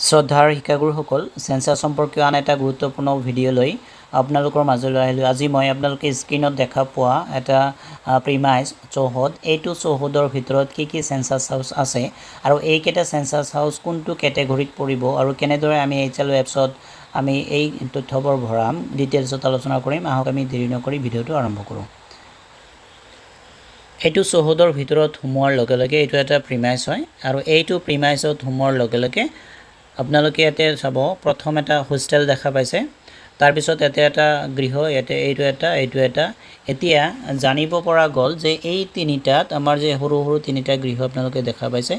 শ্ৰদ্ধাৰ শিক্ষাগুৰুসকল, চেঞ্চাছ সম্পৰ্কীয় আন এটা গুৰুত্বপূৰ্ণ ভিডিঅ' লৈ আপোনালোকৰ মাজলৈ আহিলোঁ। আজি মই আপোনালোকে স্ক্ৰীণত দেখা পোৱা এটা প্ৰিমাইজ চৌহদ, এইটো চৌহদৰ ভিতৰত কি কি চেঞ্চাছ হাউচ আছে আৰু এইকেইটা চেঞ্চাছ হাউচ কোনটো কেটেগৰীত পৰিব আৰু কেনেদৰে আমি এইচ এল এপছত আমি এই তথ্যবোৰ ভৰাম, ডিটেইলছত আলোচনা কৰিম। আহক, আমি দেৰি নকৰি ভিডিঅ'টো আৰম্ভ কৰোঁ। এইটো চৌহদৰ ভিতৰত সোমোৱাৰ লগে লগে এইটো এটা প্ৰিমাইজ হয় আৰু এইটো প্ৰিমাইজত সোমোৱাৰ লগে লগে আপোনালোকে ইয়াতে চাব, প্ৰথম এটা হোষ্টেল দেখা পাইছে, তাৰপিছত ইয়াতে এটা গৃহ, ইয়াতে এইটো এটা, এইটো এটা। এতিয়া জানিব পৰা গ'ল যে এই তিনিটাত আমাৰ যে সৰু সৰু তিনিটা গৃহ আপোনালোকে দেখা পাইছে,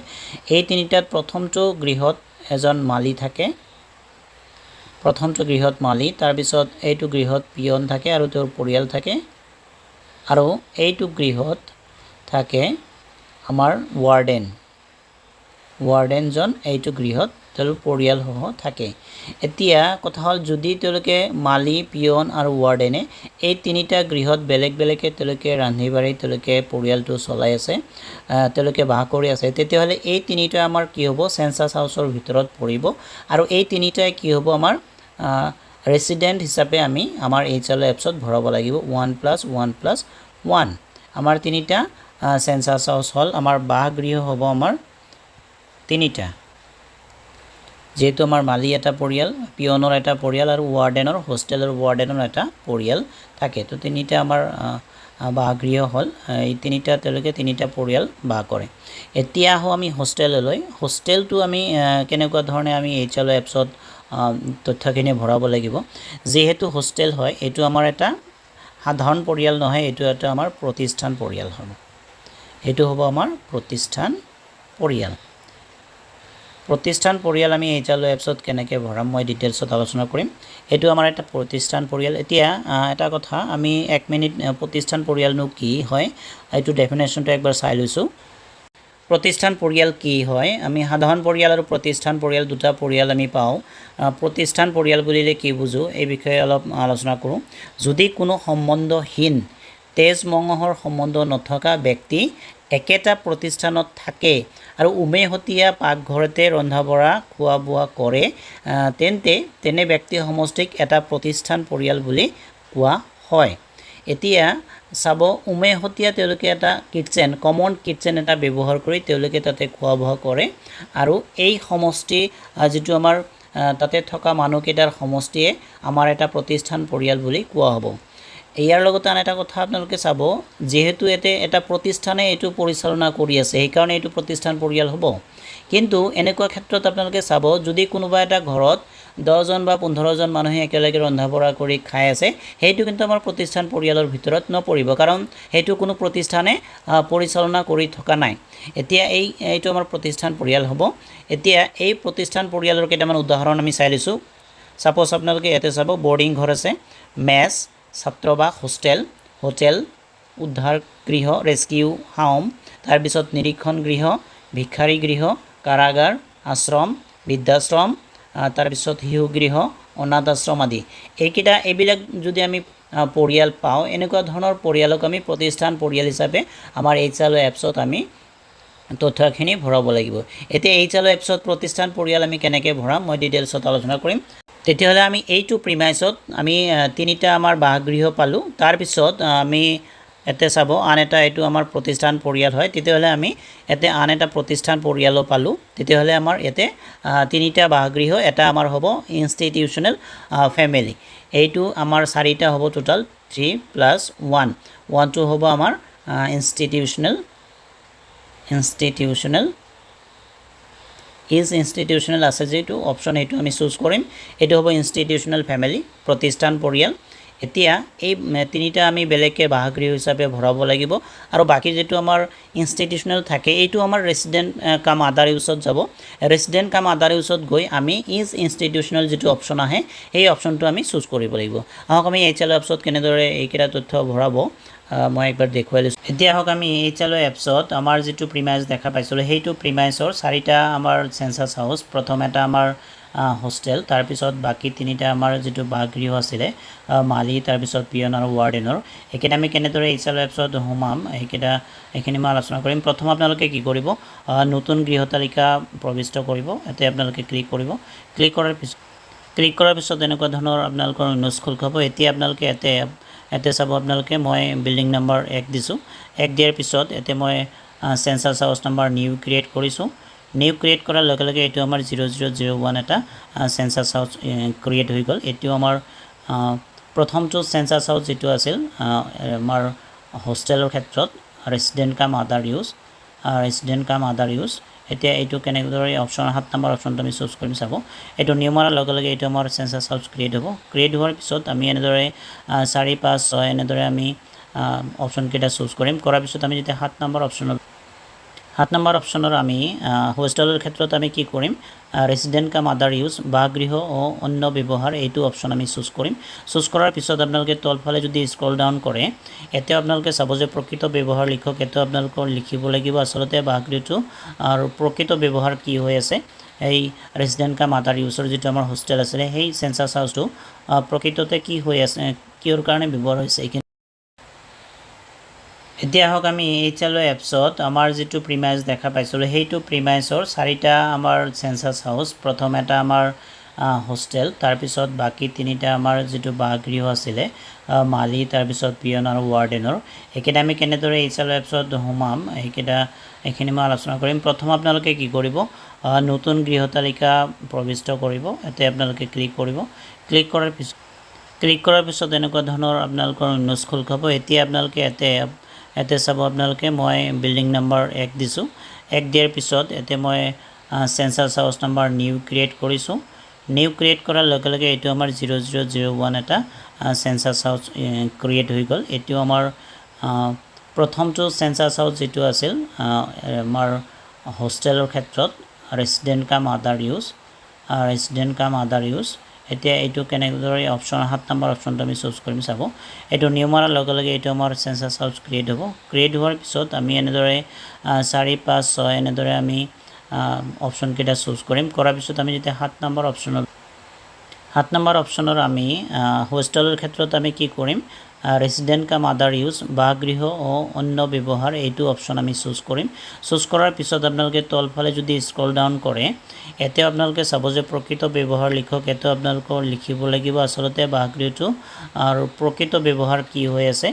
এই তিনিটাত প্ৰথমটো গৃহত এজন মালী থাকে। প্ৰথমটো গৃহত মালী, তাৰপিছত এইটো গৃহত পিয়ন থাকে আৰু তেওঁৰ পৰিয়াল থাকে আৰু এইটো গৃহত থাকে আমাৰ ৱাৰ্ডেন। ৱাৰ্ডেনজন এইটো গৃহত তেওঁলোক পৰিয়ালসহ থাকে। এতিয়া কথা হ'ল, যদি তেওঁলোকে মালী, পিয়ন আৰু ৱাৰ্ডেনে এই তিনিটা গৃহত বেলেগ বেলেগকৈ তেওঁলোকে ৰান্ধি বাঢ়ি তেওঁলোকে পৰিয়ালটো চলাই আছে, তেওঁলোকে বাস কৰি আছে, তেতিয়াহ'লে এই তিনিটা আমাৰ কি হ'ব? চেঞ্চাছ হাউচৰ ভিতৰত পৰিব। আৰু এই তিনিটাই কি হ'ব? আমাৰ ৰেচিডেণ্ট হিচাপে আমি আমাৰ এইচ এল এপছত ভৰাব লাগিব। 1 + 1 + 1, আমাৰ তিনিটা চেঞ্চাছ হাউচ হ'ল, আমাৰ বাসগৃহ হ'ব আমাৰ তিনিটা। যিহেতু আমাৰ মালী এটা পৰিয়াল, পিয়নৰ এটা পৰিয়াল আৰু ৱাৰ্ডেনৰ, হোষ্টেলৰ ৱাৰ্ডেনৰ এটা পৰিয়াল থাকে, তো তিনিটা আমাৰ বাসগৃহ হ'ল। এই তিনিটা তেওঁলোকে তিনিটা পৰিয়াল বাস কৰে। এতিয়া আহোঁ আমি হোষ্টেললৈ। হোষ্টেলটো আমি কেনেকুৱা ধৰণে আমি এইচ এল এপছত তথ্যখিনি ভৰাব লাগিব? যিহেতু হোষ্টেল হয়, এইটো আমাৰ এটা সাধাৰণ পৰিয়াল নহয়, এইটো এটা আমাৰ প্ৰতিষ্ঠান পৰিয়াল হ'ব। এইটো হ'ব আমাৰ প্ৰতিষ্ঠান পৰিয়াল। প্ৰতিষ্ঠান পৰিয়াল আমি এইচ এল এপছত কেনেকৈ ভৰাম, মই ডিটেইলছত আলোচনা কৰিম। এইটো আমাৰ এটা প্ৰতিষ্ঠান পৰিয়াল। এতিয়া এটা কথা, আমি এক মিনিট প্ৰতিষ্ঠান পৰিয়ালনো কি হয়, এইটো ডেফিনেশ্যনটো একবাৰ চাই লৈছোঁ। প্ৰতিষ্ঠান পৰিয়াল কি হয়? আমি সাধাৰণ পৰিয়াল আৰু প্ৰতিষ্ঠান পৰিয়াল দুটা পৰিয়াল আমি পাওঁ। প্ৰতিষ্ঠান পৰিয়াল বুলিলে কি বুজোঁ, এই বিষয়ে অলপ আলোচনা কৰোঁ। যদি কোনো সম্বন্ধহীন, তেজ মঙহৰ সম্বন্ধ নথকা ব্যক্তি একেটা প্ৰতিষ্ঠানত থাকে আৰু উমেহতীয়া পাকঘৰতে ৰন্ধা বঢ়া, খোৱা বোৱা কৰে, তেন্তে তেনে ব্যক্তি সমষ্টিক এটা প্ৰতিষ্ঠান পৰিয়াল বুলি কোৱা হয়। এতিয়া চাব, উমেহতীয়া তেওঁলোকে এটা কিটচেন, কমন কিটচেন এটা ব্যৱহাৰ কৰি তেওঁলোকে তাতে খোৱা বোৱা কৰে আৰু এই সমষ্টি যিটো আমাৰ তাতে থকা মানুহকেইটাৰ সমষ্টিয়ে আমাৰ এটা প্ৰতিষ্ঠান পৰিয়াল বুলি কোৱা হ'ব। ইয়াৰ লগতে আন এটা কথা আপোনালোকে চাব, যিহেতু ইয়াতে এটা প্ৰতিষ্ঠানে এইটো পৰিচালনা কৰি আছে, সেইকাৰণে এইটো প্ৰতিষ্ঠান পৰিয়াল হ'ব। কিন্তু এনেকুৱা ক্ষেত্ৰত আপোনালোকে চাব, যদি কোনোবা এটা ঘৰত 10জন বা 15জন মানুহে একেলগে ৰন্ধা বঢ়া কৰি খাই আছে, সেইটো কিন্তু আমাৰ প্ৰতিষ্ঠান পৰিয়ালৰ ভিতৰত নপৰিব, কাৰণ সেইটো কোনো প্ৰতিষ্ঠানে পৰিচালনা কৰি থকা নাই। এতিয়া এইটো আমাৰ প্ৰতিষ্ঠান পৰিয়াল হ'ব। এতিয়া এই প্ৰতিষ্ঠান পৰিয়ালৰ কেইটামান উদাহৰণ আমি চাই লৈছোঁ। ছাপ'জ আপোনালোকে ইয়াতে চাব, বৰ্ডিং ঘৰ আছে, মেছ, ছাত্ৰাবাস, হোষ্টেল, হোটেল, উদ্ধাৰ গৃহ, ৰেস্কিউ হাউম, তাৰপিছত নিৰীক্ষণ গৃহ, ভিক্ষাৰী গৃহ, কাৰাগাৰ, আশ্ৰম, বৃদ্ধাশ্ৰম, তাৰপিছত শিশুগৃহ, অনাথ আশ্ৰম আদি। এইকেইটা, এইবিলাক যদি আমি পৰিয়াল পাওঁ, এনেকুৱা ধৰণৰ পৰিয়ালক আমি প্ৰতিষ্ঠান পৰিয়াল হিচাপে আমাৰ এইচ এল এপছত আমি তথ্যখিনি ভৰাব লাগিব। এতিয়া এইচ এল এপছত প্ৰতিষ্ঠান পৰিয়াল আমি কেনেকৈ ভৰাম, মই ডিটেইলছত আলোচনা কৰিম। তেতিয়াহ'লে আমি এইটো প্ৰিমাইচত আমি তিনিটা আমাৰ বাসগৃহ পালোঁ। তাৰপিছত আমি ইয়াতে চাব, আন এটা এইটো আমাৰ প্ৰতিষ্ঠান পৰিয়াল হয়। তেতিয়াহ'লে আমি ইয়াতে আন এটা প্ৰতিষ্ঠান পৰিয়ালো পালোঁ। তেতিয়াহ'লে আমাৰ ইয়াতে তিনিটা বাসগৃহ, এটা আমাৰ হ'ব ইনষ্টিটিউশ্যনেল ফেমিলি। এইটো আমাৰ চাৰিটা হ'ব টোটাল, 3 + 1, ওৱানটো হ'ব আমাৰ ইনষ্টিটিউশ্যনেল। ইনষ্টিটিউশ্যনেল is institutional আছে যিটো অপশ্যন, সেইটো আমি চুজ কৰিম। এইটো হ'ব ইনষ্টিটিউশ্যনেল ফেমিলি, প্ৰতিষ্ঠান পৰিয়াল। এতিয়া এই তিনিটা আমি বেলেগকৈ বাসগৃহ হিচাপে ভৰাব লাগিব আৰু বাকী যিটো আমাৰ ইনষ্টিটিউশ্যনেল থাকে, এইটো আমাৰ ৰেচিডেণ্ট কাম আদাৰ ইউজত যাব। ৰেচিডেণ্ট কাম আদাৰ ইউজত গৈ আমি is institutional যিটো অপশ্যন আহে, সেই অপশ্যনটো আমি চুজ কৰিব লাগিব। আহক, আমি এইচ এল এপছত কেনেদৰে এইকেইটা তথ্য ভৰাব, মই একবাৰ দেখুৱাই লৈছোঁ। এতিয়া আহক, আমি এইচ এল এপছত আমাৰ যিটো প্ৰিমাইজ দেখা পাইছিলোঁ, সেইটো প্ৰিমাইজৰ চাৰিটা আমাৰ চেঞ্চাছ হাউচ। প্ৰথম এটা আমাৰ হোষ্টেল, তাৰপিছত বাকী তিনিটা আমাৰ যিটো বাসগৃহ আছিলে, মালি, তাৰপিছত পিয়ন আৰু ৱাৰ্ডেনৰ, সেইকেইটা আমি কেনেদৰে এইচ এল এপছত সোমাম, সেইখিনি মই আলোচনা কৰিম। প্ৰথম আপোনালোকে কি কৰিব? নতুন গৃহ তালিকা প্ৰবিষ্ট কৰিব। ইয়াতে আপোনালোকে ক্লিক কৰিব। ক্লিক কৰাৰ পিছত এনেকুৱা ধৰণৰ আপোনালোকৰ উইণ্ড'জ খোল খাব। এতিয়া আপোনালোকে ইয়াতে চাব, আপোনালোকে মই বিল্ডিং নাম্বাৰ 1 দিছোঁ। 1 দিয়াৰ পিছত ইয়াতে মই census house number new create কৰিছোঁ। নিউ ক্ৰিয়েট কৰাৰ লগে লগে এইটো আমাৰ 0001 এটা চেঞ্চাছ হাউচ ক্ৰিয়েট হৈ গ'ল। এইটো আমাৰ প্ৰথমটো চেঞ্চাছ হাউচ যিটো আছিল আমাৰ হোষ্টেলৰ ক্ষেত্ৰত, resident cum other use, resident cum other use। এতিয়া এইটো কেনেদৰে অপশ্যন, 7 নম্বৰ অপশ্যনটো আমি চুজ কৰিম চাব। এইটো নিউ মাৰাৰ লগে লগে এইটো আমাৰ চেঞ্চাছ হাউচ ক্ৰিয়েট হ'ব। ক্ৰিয়েট হোৱাৰ পিছত আমি এনেদৰে 4, 5, 6 এনেদৰে আমি অপশ্যনকেইটা চুজ কৰিম। কৰাৰ পিছত আমি যেতিয়া 7 নম্বৰ অপশ্যনৰ আমি হোষ্টেলৰ ক্ষেত্ৰত আমি কি কৰিম? ৰেচিডেণ্ট কাম আদাৰ ইউজ, বাসগৃহ ও অন্য ব্যৱহাৰ, এইটো অপশ্যন আমি চুজ কৰিম। চুজ কৰাৰ পিছত আপোনালোকে তলফালে যদি স্ক্ৰল ডাউন কৰে, এতিয়া আপোনালোকে চাব যে প্ৰকৃত ব্যৱহাৰ লিখক। এইটো আপোনালোকৰ লিখিব লাগিব আচলতে বাসগৃহটো আৰু প্ৰকৃত ব্যৱহাৰ কি হৈ আছে। এই ৰেচিডেণ্ট কাম আদাৰ ইউজৰ যিটো আমাৰ হোষ্টেল আছিলে, সেই চেঞ্চাছ হাউচটো প্ৰকৃততে কি হৈ আছে, কিহৰ কাৰণে ব্যৱহাৰ হৈছে, এইখিনি। এতিয়া আহক আমি এইচ এল অ' এপছত আমাৰ যিটো প্ৰিমাইজ দেখা পাইছিলোঁ, সেইটো প্ৰিমাইজৰ চাৰিটা আমাৰ চেঞ্চাছ হাউচ। প্ৰথম এটা আমাৰ হোষ্টেল, তাৰপিছত বাকী তিনিটা আমাৰ যিটো বাসগৃহ আছিলে, মালি, তাৰপিছত পিয়ন আৰু ৱাৰ্ডেনৰ, সেইকেইটা আমি কেনেদৰে এইচ এল অ' এপছত সোমাম, এইখিনি মই আলোচনা কৰিম। প্ৰথম আপোনালোকে কি কৰিব? নতুন গৃহ তালিকা প্ৰবিষ্ট কৰিব। ইয়াতে আপোনালোকে ক্লিক কৰিব। ক্লিক কৰাৰ পিছত এনেকুৱা ধৰণৰ আপোনালোকৰ উইণ্ড'জ খোল খাব। এতিয়া আপোনালোকে ইয়াতে চাব, আপোনালোকে মই বিল্ডিং নাম্বাৰ 1 দিছোঁ। 1 দিয়াৰ পিছত ইয়াতে মই census house number new create কৰিছোঁ। নিউ ক্ৰিয়েট কৰাৰ লগে লগে এইটো আমাৰ 0001 এটা চেঞ্চাছ হাউচ ক্ৰিয়েট হৈ গ'ল। এইটো আমাৰ প্ৰথমটো চেঞ্চাছ হাউচ যিটো আছিল আমাৰ হোষ্টেলৰ ক্ষেত্ৰত, resident cum other use, resident cum other use। এতিয়া এইটো কেনেদৰে অপশ্যন, 7 নম্বৰ অপশ্যনটো আমি চুজ কৰিম চাব। এইটো নিউ মাৰাৰ লগে লগে এইটো আমাৰ চেঞ্চাছ হাউচ ক্ৰিয়েট হ'ব। ক্ৰিয়েট হোৱাৰ পিছত আমি এনেদৰে 4, 5, 6 এনেদৰে আমি অপশ্যনকেইটা চুজ কৰিম। কৰাৰ পিছত আমি যেতিয়া 7 নম্বৰ অপশ্যনৰ আমি হোষ্টেলৰ ক্ষেত্ৰত আমি কি কৰিম? ৰেচিডেণ্ট কাম আদাৰ ইউজ, বাসগৃহ ও অন্য ব্যৱহাৰ, এইটো অপশ্যন আমি চুজ কৰিম। চুজ কৰাৰ পিছত আপোনালোকে তলফালে যদি স্ক্ৰল ডাউন কৰে, এতিয়া আপোনালোকে চাব যে প্ৰকৃত ব্যৱহাৰ লিখক। এইটো আপোনালোকৰ লিখিব লাগিব আচলতে বাসগৃহটো আৰু প্ৰকৃত ব্যৱহাৰ কি হৈ আছে।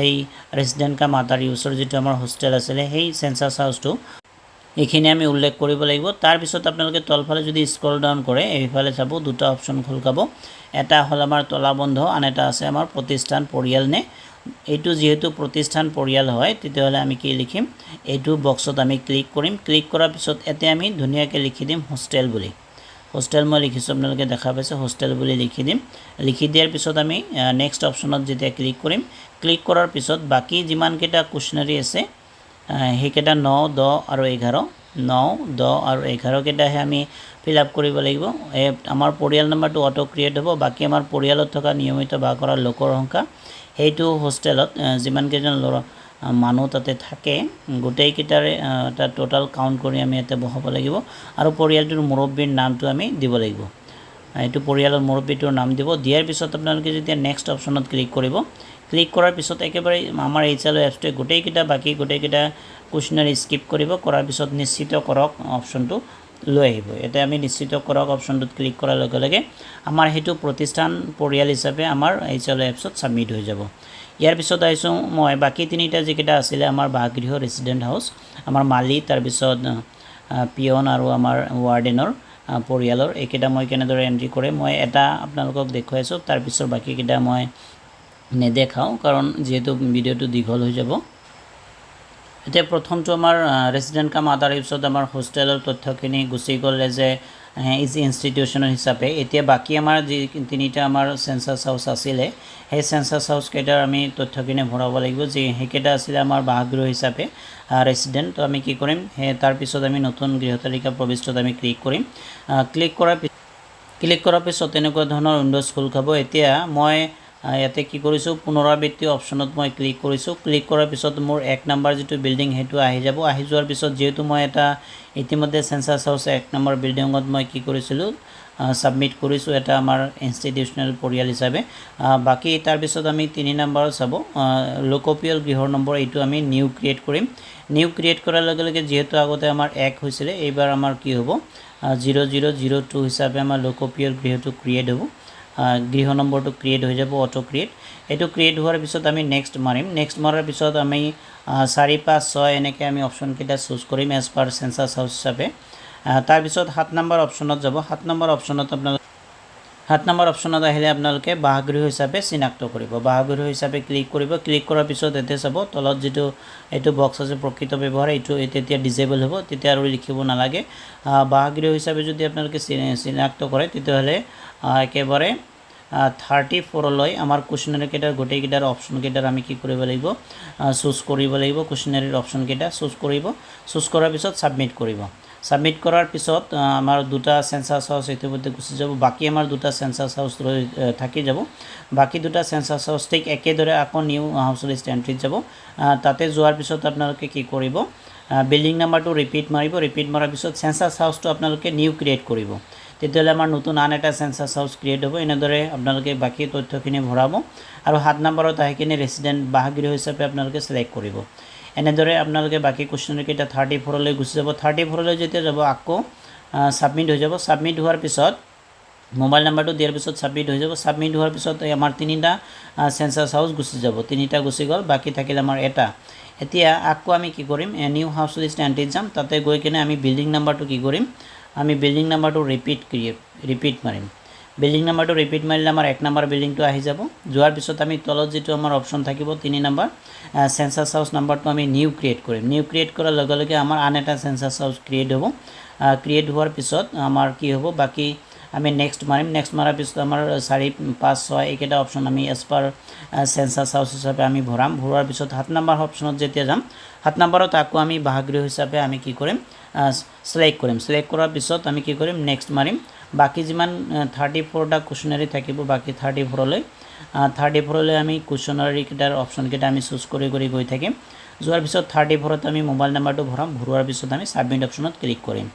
এই ৰেচিডেণ্ট কাম আদাৰ ইউজৰ যিটো আমাৰ হোষ্টেল আছিলে, সেই চেঞ্চাছ হাউচটো, এইখিনি আমি উল্লেখ কৰিব লাগিব। তাৰপিছত আপোনালোকে তলফালে যদি স্ক্ৰল ডাউন কৰে, এইফালে চাব দুটা অপশ্যন খোল খাব। এটা হ'ল আমাৰ তলাবন্ধ, আন এটা আছে আমাৰ প্ৰতিষ্ঠান পৰিয়াল নে। এইটো যিহেতু প্ৰতিষ্ঠান পৰিয়াল হয়, তেতিয়াহ'লে আমি কি লিখিম? এইটো বক্সত আমি ক্লিক কৰিম। ক্লিক কৰাৰ পিছত ইয়াতে আমি ধুনীয়াকৈ লিখি দিম হোষ্টেল বুলি। হোষ্টেল মই লিখিছোঁ, আপোনালোকে দেখা পাইছে। হোষ্টেল বুলি লিখি দিম। লিখি দিয়াৰ পিছত আমি নেক্সট অপশ্যনত যেতিয়া ক্লিক কৰিম, ক্লিক কৰাৰ পিছত বাকী যিমানকেইটা কুৱেশ্যনাৰী আছে, সেইকেইটা 9, 10 আৰু 11, 9, 10 আৰু 11কেইটাহে আমি ফিল আপ কৰিব লাগিব। এই আমাৰ পৰিয়াল নাম্বাৰটো অ'টো ক্ৰিয়েট হ'ব। বাকী আমাৰ পৰিয়ালত থকা নিয়মিত বাস কৰা লোকৰ সংখ্যা, সেইটো হোষ্টেলত যিমানকেইজন ল'ৰা মানুহ তাতে থাকে, গোটেইকেইটাৰে এটা টোটেল কাউণ্ট কৰি আমি ইয়াতে বহাব লাগিব আৰু পৰিয়ালটোৰ মুৰব্বীৰ নামটো আমি দিব লাগিব। এইটো পৰিয়ালৰ মুৰব্বীটোৰ নাম দিব। দিয়াৰ পিছত আপোনালোকে যেতিয়া নেক্সট অপশ্যনত ক্লিক কৰিব, ক্লিক কৰাৰ পিছত একেবাৰে আমাৰ এইচ এল এপছটোৱে গোটেইকেইটা, বাকী গোটেইকেইটা কুৱেশ্যনাৰী স্কিপ কৰিব। কৰাৰ পিছত নিশ্চিত কৰক অপশ্যনটো লৈ আহিব। এতিয়া আমি নিশ্চিত কৰক অপশ্যনটোত ক্লিক কৰাৰ লগে লগে আমাৰ সেইটো প্ৰতিষ্ঠান পৰিয়াল হিচাপে আমাৰ এইচ এল এপছত ছাবমিট হৈ যাব। ইয়াৰ পিছত আহিছোঁ মই বাকী তিনিটা যিকেইটা আছিলে আমাৰ বাসগৃহ, ৰেচিডেণ্ট হাউচ, আমাৰ মালি, তাৰপিছত পিয়ন আৰু আমাৰ ৱাৰ্ডেনৰ পৰিয়ালৰ, এইকেইটা মই কেনেদৰে এণ্ট্ৰি কৰে মই এটা আপোনালোকক দেখুৱাইছোঁ। তাৰপিছত বাকীকেইটা মই নেদেখাওঁ, কাৰণ যিহেতু ভিডিঅ'টো দীঘল হৈ যাব। এতিয়া প্ৰথমটো আমাৰ ৰেচিডেণ্ট কাম আদাৰ ইউজত আমাৰ হোষ্টেলৰ তথ্যখিনি গুচি গ'ল এজ এ is ইনষ্টিটিউশ্যনৰ হিচাপে। এতিয়া বাকী আমাৰ যি তিনিটা আমাৰ চেঞ্চাছ হাউচ আছিলে, সেই চেঞ্চাছ হাউচকেইটাৰ আমি তথ্যখিনি ভৰাব লাগিব। যি সেইকেইটা আছিলে আমাৰ বাসগৃহ হিচাপে ৰেচিডেণ্ট, তো আমি কি কৰিম? সেই তাৰপিছত আমি নতুন গৃহ তালিকা প্ৰবিষ্টত আমি ক্লিক কৰিম। ক্লিক কৰাৰ পিছত তেনেকুৱা ধৰণৰ উইণ্ড'জ খোল খাব। এতিয়া মই ইয়াতে কি কৰিছোঁ, পুনৰাবৃত্তি অপশ্যনত মই ক্লিক কৰিছোঁ। ক্লিক কৰাৰ পিছত মোৰ 1 নম্বৰ যিটো বিল্ডিং সেইটো আহি যাব। আহি যোৱাৰ পিছত যিহেতু মই এটা ইতিমধ্যে চেঞ্চাছ হাউচ 1 নম্বৰ বিল্ডিঙত মই কি কৰিছিলোঁ, ছাবমিট কৰিছোঁ এটা আমাৰ ইনষ্টিটিউচনেল পৰিয়াল হিচাপে। বাকী তাৰপিছত আমি 3 নম্বৰত চাব, লোকপিয়ল গৃহৰ নম্বৰ, এইটো আমি নিউ ক্ৰিয়েট কৰিম। নিউ ক্ৰিয়েট কৰাৰ লগে লগে যিহেতু আগতে আমাৰ 1 হৈছিলে, এইবাৰ আমাৰ কি হ'ব, 0002 হিচাপে আমাৰ লোকপিয়ল গৃহটো ক্ৰিয়েট হ'ব। গৃহ নম্বৰটো ক্ৰিয়েট হৈ যাব অট' ক্ৰিয়েট। এইটো ক্ৰিয়েট হোৱাৰ পিছত আমি নেক্সট মাৰিম। নেক্সট মৰাৰ পিছত আমি 4, 5, 6 এনেকৈ আমি অপশ্যনকেইটা চুজ কৰিম এজ পাৰ চেঞ্চাছ হাউচ হিচাপে। তাৰপিছত 7 নম্বৰ অপশ্যনত যাব। 7 নম্বৰ অপশ্যনত আপোনালোক 7 নম্বৰ অপশ্যনত আহিলে আপোনালোকে বাসগৃহ হিচাপে চিনাক্ত কৰিব। বাসগৃহ হিচাপে ক্লিক কৰিব। ক্লিক কৰাৰ পিছত ইয়াতে চাব, তলত যিটো এইটো বক্স আছে প্ৰকৃত ব্যৱহাৰ, এইটো তেতিয়া ডিজেবল হ'ব, তেতিয়া আৰু লিখিব নালাগে। বাসগৃহ হিচাপে যদি আপোনালোকে চিনাক্ত কৰে, তেতিয়াহ'লে একেবাৰে 34লৈ আমাৰ কুৱেশ্যনেৰীকেইটাৰ গোটেইকেইটাৰ অপশ্যনকেইটাৰ আমি কি কৰিব লাগিব, চুজ কৰিব লাগিব। কুৱেশ্যনেৰীৰ অপশ্যনকেইটা চুজ কৰিব। চুজ কৰাৰ পিছত ছাবমিট কৰিব। ছাবমিট কৰাৰ পিছত আমাৰ দুটা চেঞ্চাছ হাউচ ইতিমধ্যে গুচি যাব। বাকী আমাৰ দুটা চেঞ্চাছ হাউচ ৰৈ থাকি যাব। বাকী দুটা চেঞ্চাছ হাউচ ঠিক একেদৰে আকৌ নিউ হাউচ লিষ্ট এণ্ট্ৰিত যাব। তাতে যোৱাৰ পিছত আপোনালোকে কি কৰিব, বিল্ডিং নাম্বাৰটো ৰিপিট মাৰিব। ৰিপিট মৰাৰ পিছত চেঞ্চাছ হাউচটো আপোনালোকে নিউ ক্ৰিয়েট কৰিব। তেতিয়াহ'লে আমাৰ নতুন আন এটা চেঞ্চাছ হাউচ ক্ৰিয়েট হ'ব। এনেদৰে আপোনালোকে বাকী তথ্যখিনি ভৰাব আৰু 7 নম্বৰত আহি কিনে ৰেচিডেণ্ট বাসগৃহ হিচাপে আপোনালোকে চিলেক্ট কৰিব। এনেদৰে আপোনালোকে বাকী কুৱেশ্যনকেইটা 34লৈ গুচি যাব। 34লৈ যেতিয়া যাব, আকৌ ছাবমিট হৈ যাব। ছাবমিট হোৱাৰ পিছত মোবাইল নাম্বাৰটো দিয়াৰ পিছত ছাবমিট হৈ যাব। ছাবমিট হোৱাৰ পিছত এই আমাৰ তিনিটা চেঞ্চাছ হাউচ গুচি যাব। তিনিটা গুচি গ'ল, বাকী থাকিল আমাৰ এটা। এতিয়া আকৌ আমি কি কৰিম, নিউ হাউচ লিষ্ট এণ্ট্ৰিত যাম। তাতে গৈ কিনে আমি বিল্ডিং নাম্বাৰটো কি কৰিম, আমি বিল্ডিং নাম্বাৰটো ৰিপিট মাৰিম। বিল্ডিং নাম্বাৰটো ৰিপিট মাৰিলে আমাৰ 1 নম্বৰ বিল্ডিংটো আহি যাব। যোৱাৰ পিছত আমি তলত যিটো আমাৰ অপশ্যন থাকিব 3 নম্বৰ চেঞ্চাছ হাউচ নাম্বাৰটো আমি নিউ ক্ৰিয়েট কৰিম। নিউ ক্ৰিয়েট কৰাৰ লগে লগে আমাৰ আন এটা চেঞ্চাছ হাউচ ক্ৰিয়েট হ'ব। ক্ৰিয়েট হোৱাৰ পিছত আমাৰ কি হ'ব, বাকী আমি নেক্সট মাৰিম। নেক্সট মাৰাৰ পিছত আমাৰ 4, 5, 6 এইকেইটা অপশ্যন আমি এজ পাৰ চেঞ্চাছ হাউচ হিচাপে আমি ভৰাম। ভৰোৱাৰ পিছত 7 নম্বৰ অপশ্যনত যেতিয়া যাম, 7 নম্বৰত আকৌ আমি বাসগৃহ হিচাপে আমি কি কৰিম, চিলেক্ট কৰিম। চিলেক্ট কৰাৰ পিছত আমি কি কৰিম, নেক্সট মাৰিম। বাকী যিমান 34টা কুৱেশ্যনাৰী থাকিব, বাকী 34লৈ আমি কুৱেশ্যনাৰীকেইটাৰ অপশ্যনকেইটা আমি চুজ কৰি কৰি গৈ থাকিম। যোৱাৰ পিছত 34ত আমি মোবাইল নাম্বাৰটো ভৰাম। ভৰোৱাৰ পিছত আমি ছাবমিট অপশ্যনত ক্লিক কৰিম।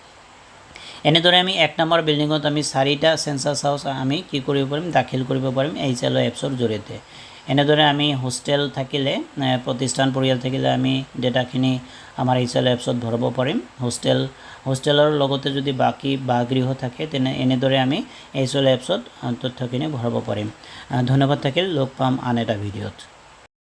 এনেদৰে আমি 1 নম্বৰ বিল্ডিঙত আমি চাৰিটা চেঞ্চাছ হাউচ আমি কি কৰিব পাৰিম, দাখিল কৰিব পাৰিম এইচ এল অ' এপছৰ জৰিয়তে। এনেদৰে আমি হোষ্টেল থাকিলে, প্ৰতিষ্ঠান পৰিয়াল থাকিলে আমি ডেটাখিনি আমাৰ এইচ এল এপছত ভৰাব পাৰিম। হোষ্টেলৰ লগতে যদি বাকী বাসগৃহ থাকে, তেনে এনেদৰে আমি এইচ এল এপছত তথ্যখিনি ভৰাব পাৰিম। ধন্যবাদ থাকিল। লগ পাম আন এটা ভিডিঅ'ত।